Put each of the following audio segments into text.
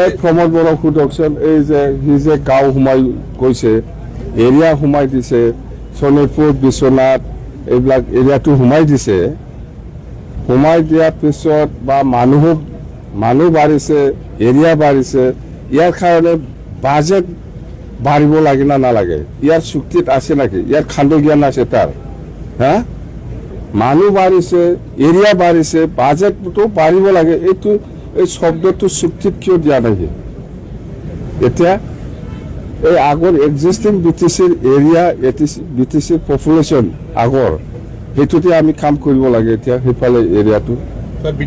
এই প্ৰমোদ বড়ো সুদকচোন এই যে সি যে গাঁও সোমাই গৈছে এৰিয়া সোমাই দিছে শোণিতপুৰ বিশ্বনাথ এইবিলাক এৰিয়াটো সোমাই দিছে সোমাই দিয়াৰ পিছত বা মানুহ বাঢ়িছে এৰিয়া বাঢ়িছে ইয়াৰ কাৰণে বাজেট বাঢ়িব লাগে না নালাগে ইয়াৰ চুক্তিত আছে নেকি ইয়াৰ খাণ্ড জ্ঞান আছে তাৰ হা মানুহ বাঢ়িছে এৰিয়া বাঢ়িছে বাজেটটো বাঢ়িব লাগে এইটো এই শব্দটো চুক্তিত কিয় দিয়া নাই এতিয়া এই আগৰ এক্সিষ্টিং বিটিচিৰ এৰিয়া বিটিচিৰ পপুলেশ্যন আগৰ সেইটোতে আমি কাম কৰিব লাগে এতিয়া সেইফালে এৰিয়াটো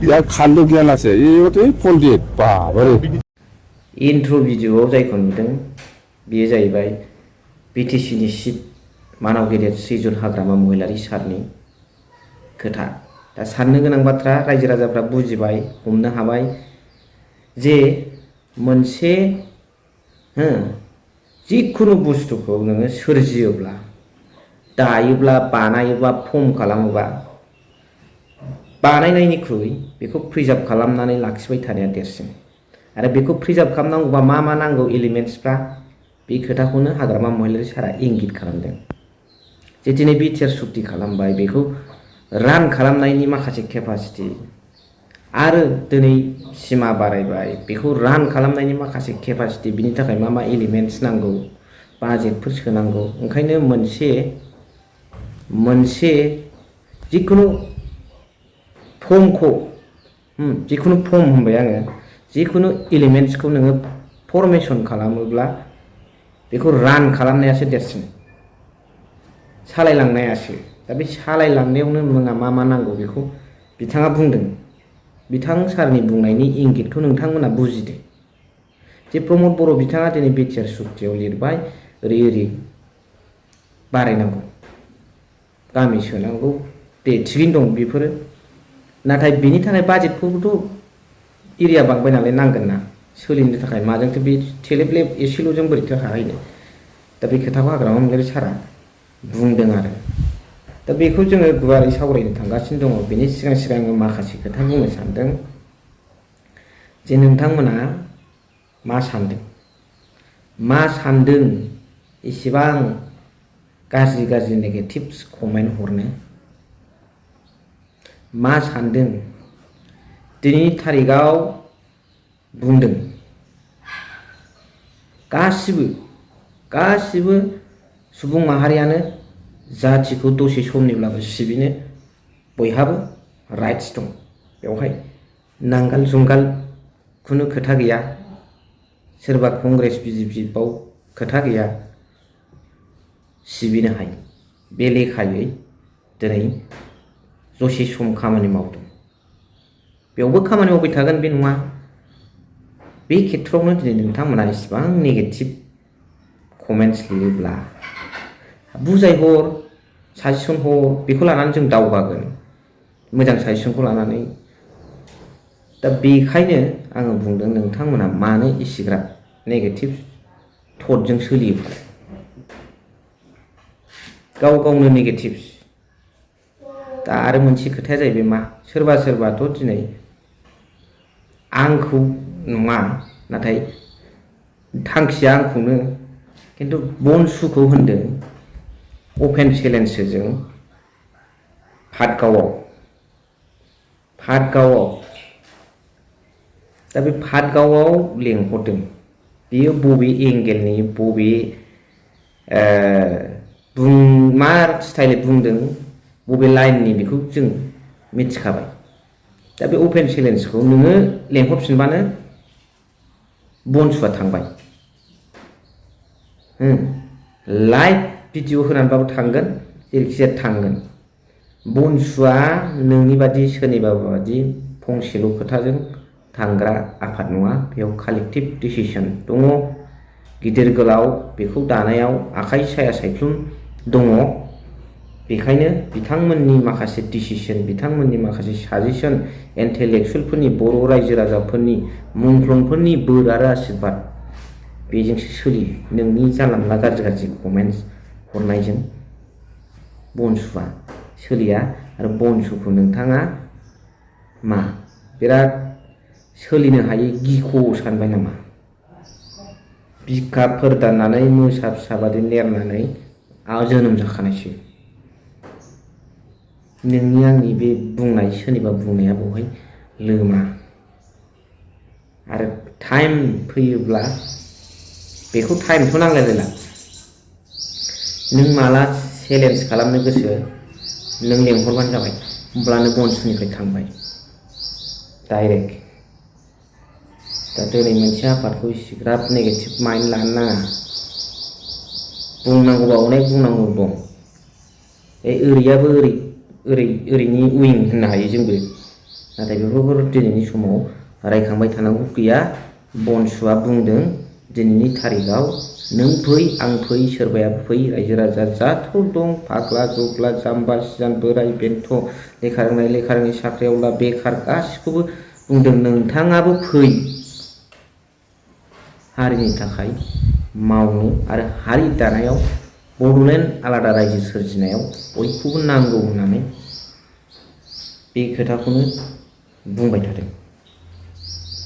ইয়াৰ খাণ্ড জ্ঞান আছে ইহঁতে পণ্ডিত বাবাरे इन्ट्र' भिडिअ'आव जायखौ नुदों बेयो जाहैबाय बिटिसिनि चिफ मानाव गेदेर श्रीजुत हाग्रामा महिलारि सारनि खोथा दा साननो गोनां बाथ्रा रायजो राजाफ्रा बुजिबाय हमनो हाबाय जे मोनसे जिखुनु बुस्थुखौ नोङो सोरजियोब्ला दायोब्ला बानायोब्ला फर्म खालामोबा बानायनायनिख्रुइ बेखौ प्रिजार्भ खालामनानै लाखिबाय थानाया देरसिन आरो बेखौ प्रिजार्भ खालामनांगौबा मा मा नांगौ एलिमेन्ट्सफ्रा बे खोथाखौनो हाग्रामा महिलारि सारा इंगित खालामदों जे दिनै बिटिआर सुक्ति खालामबाय बेखौ रान खालामनायनि माखासे केपासिटि आरो दिनै सिमा बारायबाय बेखौ रान खालामनायनि माखासे केपासिटि बिनि थाखाय मा मा एलिमेन्ट्स नांगौ बाजेटफोर सोनांगौ ओंखायनो मोनसे जिखुनु फर्मखौ जिखुनु फर्म होनबाय आङो जिखुनु एलिमेन्ट्सखौ नोङो फर्मेसन खालामोब्ला बेखौ रान खालामनायासो देरसिन सालायलांनायासो दा बे सालायलांनायावनो नोंहा मा मा नांगौ बेखौ बिथाङा बुंदों बिथां सारनि बुंनायनि इंगितखौ नोंथांमोना बुजिदो जे प्रमोद बर' बिथाङा दिनै बिटिआर सुक्तियाव लिरबाय ओरै ओरै बारायनांगौ गामि सोनांगौ दे थिगैनो दं बेफोरो नाथाय बेनि थाखाय बाजेटखौबोथ' एरिया बांबाय नालाय नांगोन ना सोलिनो थाखाय माजोंथो बे थेलेबलेब एसेल'जों बोरैथो हाहैनो दा बे खोथाखौ हाग्रामा महिलारि सारा बुंदों आरो दा बेखौ जोङो गुवारै सावरायनो थांगासिनो दङ बेनि सिगां आङो माखासे खोथा बुंनो सानदों जे नोंथांमोना मा सान्दों इसेबां गाज्रि नेगेटिभ्स कमेन्ट हरनो मा सान्दों दिनैनि थारिखआव बुंदों गासिबो सुबुं माहारियानो जाथिखौ दसे समनिब्लाबो सिबिनो बयहाबो राइट्स दं बेवहाय नांगाल जुंगाल खुनु खोथा गैया सोरबा कंग्रेस बिजेपि बाव खोथा गैया सिबिनो हायो बे लेखायै दिनै दसे सम खामानि मावदों बेयावबो खामानि मावबाय थागोन बे नङा बे खेथ्रआवनो दिनै नोंथांमोना इसेबां नेगेटिभ कमेन्ट्स लिरोब्ला बुजायहर साजेसन हर बेखौ लानानै जों दावगागोन मोजां साजेसनखौ लानानै दा बेखायनो आङो बुंदों नोंथांमोना मानो इसिग्राब नेगेटिभ थटजों सोलियो गावनो नेगेटिभ दा आरो मोनसे खोथाया जाहैबाय मा सोरबाथ' दिनै आंखौ नङा नाथाय थांखिया आंखौनो खिन्थु बनसुखौ होनदों अपेन चेलेन्जजों फातगावआव दा बे फातगावआव लेंहरदों बेयो बबे एंगेलनि बबे मा स्टाइलै बुंदों बबे लाइननि बेखौ जों मिथिखाबाय दा बे अपेन चेलेन्जखौ नोङो लेंहरफिनबानो बनसुआ थांबाय लाइभ भिडिअ होनानैबाबो थांगोन जेरैखिजाया थांगोन बनसुआ नोंनि बादि सोरनिबा बादि फंसेल' खोथाजों थांग्रा आफाद नङा बेयाव कालेक्टिभ डिसिसन दङ गिदिर गोलाव बेखौ दानायाव आखाइ साया सायख्लुम दङ बेखायनो बिथांमोननि माखासे डिसिसन बिथांमोननि माखासे साजेसन इन्टेलेक्सुयेलफोरनि बर' रायजो राजाफोरनि मुंख्लंफोरनि बोर आरो आशीर्बाद बेजोंसो सोलियो नोंनि जानला मोनला गाज्रि कमेन्ट्स हरनायजों बनसुआ सोलिया आरो बनसुखौ नोंथाङा मा बिराद सोलिनो हायै गिख' सानबाय नामा? बिखाफोर दाननानै मोसा फिसा बादि नेरनानै जोनोम जाखानायसो। नोंनि आंनि बे बुंनाय सोरनिबा बुंनाया बेवहाय लोमा। आरो टाइम फैयोब्ला बेखौ टाइमथ' नांलायलायला। नों माला चेलेन्ज खालामनो गोसो नों लेंहरबानो जाबाय, होमब्लानो बनसुनिफ्राय थांबाय डाइरेक्ट। दा दिनै मोनसे आफादखौ इसिग्राब नेगेटिभ माइन्ड लानो नाङा। बुंनांगौबा अनेक बुंनांगौ दं। ओरैयाबो ओरैनि उइं होननो हायो जोंबो। नाथाय बेफोरखौ दिनैनि समाव रायखांबाय थानांगौ गैया। बनसुआ बुंदों दिनैनि थारिखआव नों फै आं फै सोरबाया फै रायजो राजा जाथ' दं फाग्ला जग्ला जाम्बा सियान बोराय बेन्थ' लेखा रोंनाय लेखा रोङै साख्रिआवला बेखार गासिखौबो बुंदों नोंथाङाबो फै हारिनि थाखाय मावनो आरो हारि दानायाव बड'लेण्ड आलादा रायजो सोरजिनायाव बयखौबो नांगौ होननानै बे खोथाखौनो बुंबाय थादों।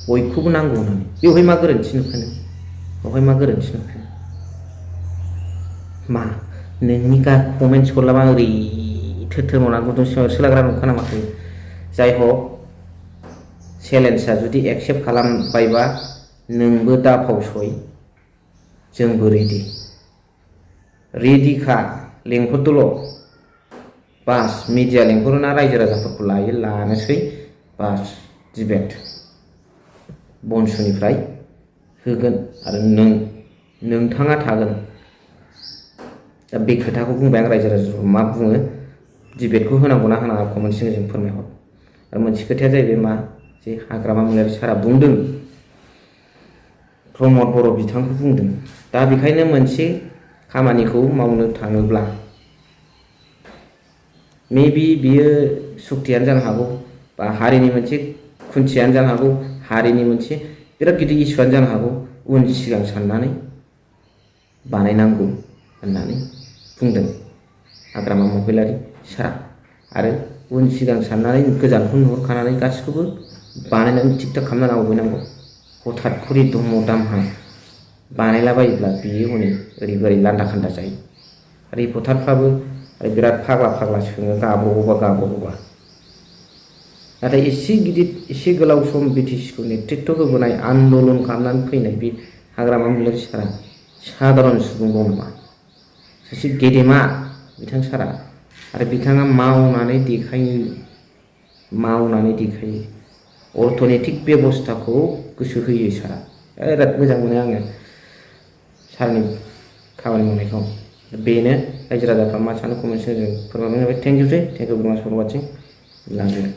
बयखौबो नांगौ होननानै बेवहाय मा गोरोन्थि नुखो नों? बेवहाय मा गोरोन्थि नुखो? मा नोंनि कमेन्टस हरलाबा ओरै थोर मावना गुदुं सिङाव सोलाग्रा नंखा नामाखो? जाय हक चेलेन्जआ जुदि एक्सेप्ट खालामबायबा नोंबो दा फावसय जोंबो रेडिखा लेंहरदोल' बास मिडिया लेंहरोना रायजो राजाफोरखौ लायो लानोसै बास डिबेट बनसुनिफ्राय होगोन आरो नोंथाङा थागोन। दा बे खोथाखौ बुंबाय आं रायजो राजाफोरखौ मा बुङो डिबेटखौ होनांगौ ना होनाङा कमेन्ट सेक्सनजों फोरमायहर। आरो मोनसे खोथाया जाहैबाय मा जे हाग्रामा महिलारि सारा बुंदों प्रमद बर' बिथांखौ बुंदों। दा बेखायनो मोनसे खामानिखौ मावनो थाङोब्ला मेबि बियो सुक्तियानो जानो हागौ बा हारिनि मोनसे खुन्थियानो जानो हागौ, हारिनि मोनसे बिराद गिदिर इसुआनो जानो हागौ। उन सिगां साननानै बानायनांगौ होननानै बुंदों हाग्रामा महिलारि सारा। आरो उन सिगां साननानै गोजानखौ नुहुरखानानै गासिखौबो बानायनानै थिग थाक खालामना लाबोनांगौ। हथात खरि दम दामहा बानायलाबायोब्ला बियो हनै ओरै लान्दा खान्दा जायो। रिपर्टारफ्राबो बिराद फाग्ला सोङो गाब्र'बा। नाथाय एसे गिदिर एसे गोलाव सम बिटिसिखौ नेतृत्व होबोनाय आन्दलन खालामनानै फैनाय बे हाग्रामा महिलारि सारा साधारन सुबुं दं नामा? सासे गेदेमा बिथां सारा आरो बिथाङा मावनानै देखायो अर्थ'नैतिक बेबस्थाखौ गोसो होयो सारा। बिराद मोजां मोनो आङो सारनि खामानि मावनायखौ। बेनो रायजो राजाफ्रा मा सानो कमेन्ट सेक्सनजों फोरमायबानो जाबाय। थेंक इउ भेरि माच फर वाचिं। लांदो।